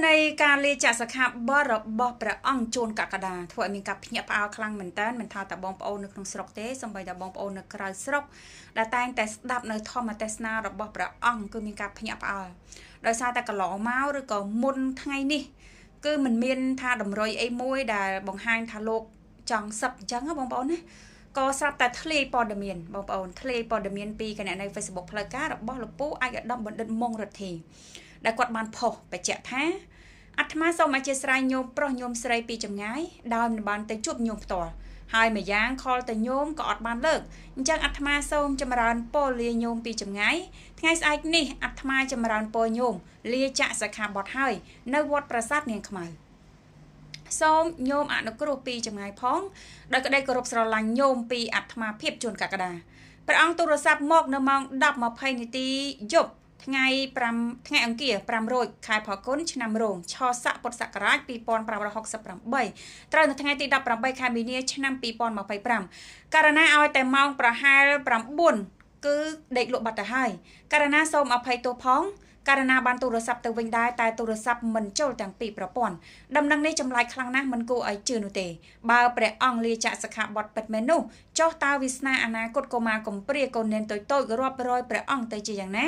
ណីការលាចាកសិក្ខាបទរបស់ព្រះអង្គជួនកក្កដាធ្វើឲ្យមានការភ្ញាក់ផ្អើលខ្លាំងមែនតើមិនថាតែបងប្អូននៅក្នុងស្រុកទេសូម្បីតែបងប្អូននៅក្រៅស្រុកដែលតែងតែស្ដាប់នៅធម្មទេសនារបស់ព្រះអង្គគឺមានការភ្ញាក់ផ្អើលដោយសារតែកន្លងមកឬក៏មុនថ្ងៃនេះគឺមិនមានថាតម្រុយអីមួយដែលបង្ហាញថាលោកចង់សឹកអញ្ចឹងបងប្អូនណាក៏ស្រាប់តែធ្លាយព័ត៌មានបងប្អូនធ្លាយព័ត៌មានពីគណនី Facebook ផ្លូវការរបស់លោកពូឯកឧត្តមបណ្ឌិតមុងរិទ្ធីដែលគាត់បានផុសបញ្ជាក់ថាអាត្មាសូមអធិស្ឋានញោមប្រុសញោមស្រីពីចម្ងាយដោយមិនបានទៅជួបញោមផ្ទាល់ហើយម្យ៉ាងខលទៅញោមក៏អត់បានលើកអញ្ចឹងអាត្មាសូមចម្រើនពរលាញោមពីចម្ងាយថ្ងៃស្អែកនេះអាត្មាចម្រើនពរញោមលាចាកសិក្ខាបទហើយនៅវត្តប្រាសាទនាងខ្មៅសូមញោមអនុគ្រោះពីចម្ងាយផងដោយក្តីគោរពស្រឡាញ់ញោមពីអាត្មាភាពជួនកក្កដាព្រះអង្គទូរស័ព្ទមកនៅម៉ោង 10:20 នាទីយប់ថ្ងៃ5ថ្ងៃអង្គារ500ខែផល្គុនឆ្នាំរោងឆស័កពុទ្ធសករាជ2568ត្រូវនៅថ្ងៃទី18ខែមីនាឆ្នាំ2025ករណាឲ្យតែម៉ោងប្រហែល9គឺដេកលក់បាត់ទៅហើយករណាសូមអភ័យទោសផងករណាបានទូរស័ព្ទទៅវិញដែរតែទូរស័ព្ទមិនចូលទាំងពីរប្រព័ន្ធដំណឹងនេះចម្លែកខ្លាំងណាស់មិនគួរឲ្យជឿនោះទេបើព្រះអង្គលាចាកសិក្ខាបទពិតមែននោះចុះតើវាសនាអនាគតកុមារកំព្រាកូននាងតូចៗរាប់រយព្រះអង្គទៅជាយ៉ាងណា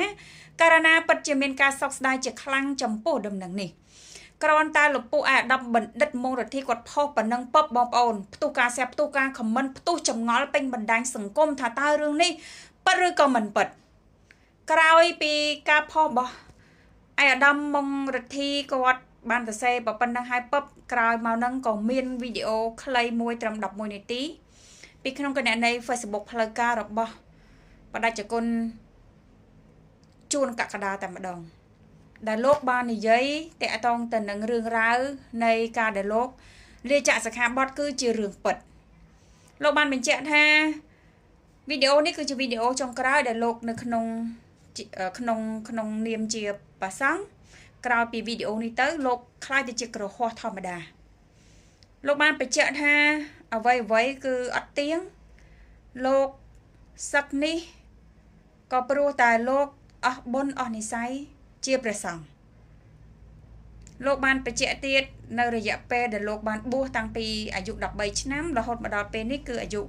ករណាពិតជាមានការសោកស្ដាយជាខ្លាំងចំពោះដំណឹងនេះគ្រាន់តែលោកពូអាដាមបណ្ឌិតមុងរិទ្ធីគាត់ផុសប៉ុណ្ណឹងពបងប្អូនផ្ទុះការសែផ្ទុះការខមមិនផ្ទុះចម្ងល់ពេញបណ្ដាញសង្គមថាតើរឿងនេះពិតឬក៏មិនពិតក្រោយពីការផុសរបស់ឯអាដាមមុងរិទ្ធីគាត់បានសរសេរប៉ុណ្ណឹងហើយពឹបក្រោយមកនឹងក៏មានវីដេអូខ្លីមួយត្រឹម11នាទីពីក្នុងគណនី Facebook ផ្លូវការរបស់បដិជគុណជួនកក្កដាតែម្ដងដែលលោកបាននិយាយតាក់ទងទៅនឹងរឿងរ៉ាវនៃការដែលលោកលាចាកសិក្ខាបទគឺជារឿងពិតលោកបានបញ្ជាក់ថាវីដេអូនេះគឺជាវីដេអូចុងក្រោយដែលលោកនៅក្នុងក្នុងក្នុងនាមជាព្រះសង្ឃក្រោយពីវីដេអូនេះទៅលោកក្លាយទៅជាក្រហោះធម្មតាលោកបានបញ្ជាក់ថាអ្វីអ្វីគឺអត់ទៀងលោកសឹកនេះក៏ព្រោះតែលោកអស់បុណ្យអស់និស័យជាព្រះសង្ឃលោកបានបញ្ជាក់ទៀតនៅរយៈពេលដែលលោកបានបួសតាំងពីអាយុ13ឆ្នាំរហូតមកដល់ពេលនេះគឺអាយុ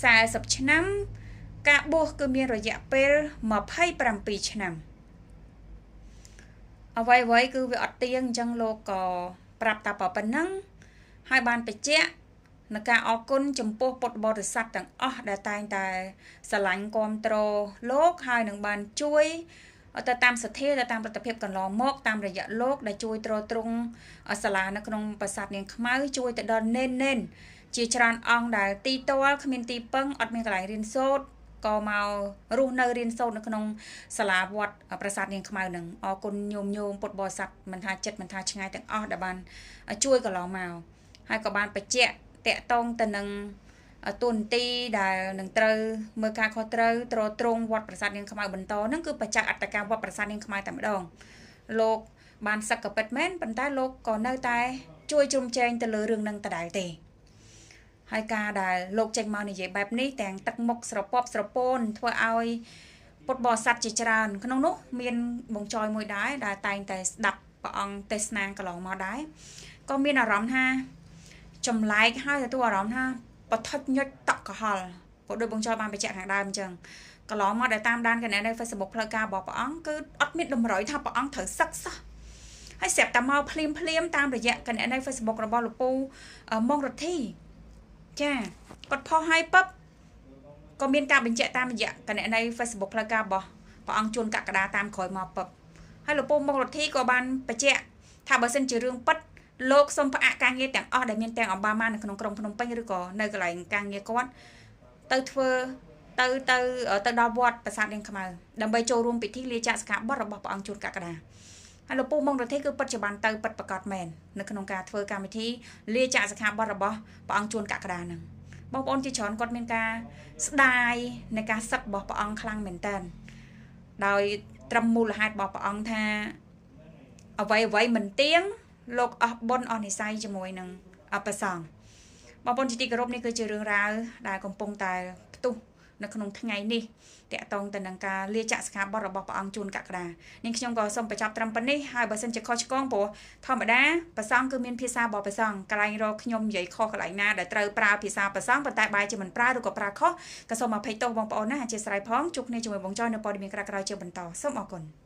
40ឆ្នាំការបួសគឺមានរយៈពេល27ឆ្នាំអ្វីអ្វីគឺវាអត់ទៀងអញ្ចឹងលោកក៏ប្រាប់តែប៉ុណ្ណឹងហើយបានបញ្ជាក់នៅការអរគុណចំពោះពុទ្ធបរិស័ទទាំងអស់ដែលតែងតែស្រឡាញ់គាំទ្រលោកហើយនឹងបានជួយទៅតាមសទ្ធាទៅតាមលទ្ធភាពកន្លងមកតាមរយៈលោកដែលជួយទ្រទ្រង់សាលានៅក្នុងប្រាសាទនាងខ្មៅជួយទៅដល់នេនជាច្រើនអង្គដែលទីទ័លគ្មានទីពឹងអត់មានកន្លែងរៀនសូត្រក៏មករស់នៅរៀនសូត្រនៅក្នុងសាលាវត្តប្រាសាទនាងខ្មៅនឹងអរគុណញោមញោមពុទ្ធបរិស័ទមិនថាចិត្តមិនថាឆ្ងាយទាំងអស់ដែលបានជួយកន្លងមកហើយក៏បានបញ្ជាក់តាក់ទងទៅនឹងទូនទីដែលនឹងត្រូវមើលការខុសត្រូវទ្រទ្រង់វត្តប្រាសាទនាងខ្មៅបន្តហ្នឹងគឺបច្ចាអត្តកម្មវត្តប្រាសាទនាងខ្មៅតែម្ដងលោកបានសឹកក៏ពិតមែនប៉ុន្តែលោកក៏នៅតែជួយជ្រោមជ្រែងទៅលើរឿងនឹងដដែលទេហើយការដែលលោកចេញមកនិយាយបែបនេះទាំងទឹកមុខស្រពប់ស្រពោនធ្វើឲ្យពុទ្ធបរិស័ទជាច្រើនក្នុងនោះមានបងចយមួយដែរដែលតែងតែស្ដាប់ព្រះអង្គទេសនាកន្លងមកដែរក៏មានអារម្មណ៍ថាចម្លែកហើយទទួលអារម្មណ៍ថាបថុចញុចតក់កុហលព្រោះដោយបងចយបានបញ្ជាក់ខាងដើមអញ្ចឹងកន្លងមកដែលតាមដានគណនី Facebook ផ្លូវការរបស់ព្រះអង្គគឺអត់មានតម្រុយថាព្រះអង្គត្រូវសឹកសោះហើយស្រាប់តែមកភ្លាមភ្លាមតាមរយៈគណនី Facebook របស់លោកពូមុងរិទ្ធីចាគាត់ផុសឲ្យពឹបក៏មានការបញ្ជាក់តាមរយៈគណនី Facebook ផ្លូវការរបស់ព្រះអង្គជួនកក្កដាតាមក្រោយមកពឹបហើយលោកពូមុងរិទ្ធីក៏បានបញ្ជាក់ថាបើសិនជារឿងពិតលោកសូមផ្អាកការងារទាំងអស់ដែលមានទាំងអបាម៉ានៅក្នុងក្រុងភ្នំពេញឬក៏នៅកន្លែងការងារគាត់ទៅធ្វើទៅទៅទៅដល់វត្តប្រាសាទនាងខ្មៅដើម្បីចូលរួមពិធីលាចាកសិក្ខាបទរបស់ព្រះអង្គជួនកក្កដាហើយលោកពូមុងរិទ្ធីគឺពិតជាបានទៅពិតប្រាកដមែននៅក្នុងការធ្វើកម្មវិធីលាចាកសិក្ខាបទរបស់ព្រះអង្គជួនកក្កដាហ្នឹងបងប្អូនជាច្រើនគាត់មានការស្ដាយในការសឹករបស់ព្រះអង្គខ្លាំងមែនតើដោយត្រឹមមូលហេតុរបស់ព្រះអង្គថាអ្វីអ្វីមិនទៀងលោកអស់បុណ្យអស់និស័យជាមួយនឹងព្រះសង្ឃបងប្អូនជាទីគោរពនេះគឺជារឿងរ៉ាវដែលកំពុងតែផ្ទុះ នៅក្នុងថ្ងៃនេះ តាក់ទងទៅនឹងការលាចាកសិក្ខាបទរបស់ព្រះអង្គជួនកក្កដា នាងខ្ញុំក៏សូមបញ្ចប់ត្រឹមប៉ុណ្នេះហើយ។ បើសិនជាខុសឆ្គង ព្រោះធម្មតាប្រសងគឺមានភាសារបស់ប្រសង កន្លែងរកខ្ញុំនិយាយខុសកន្លែងណាដែលត្រូវប្រើភាសាប្រសង ប៉ុន្តែបែរជាមិនប្រើ ឬក៏ប្រើខុស ក៏សូមអភ័យទោសបងប្អូនណា អធិស្ឋានផង។ ជួបគ្នាជាមួយបងចយនៅព័ត៌មានក្រោយៗជាបន្ត សូមអរគុណ។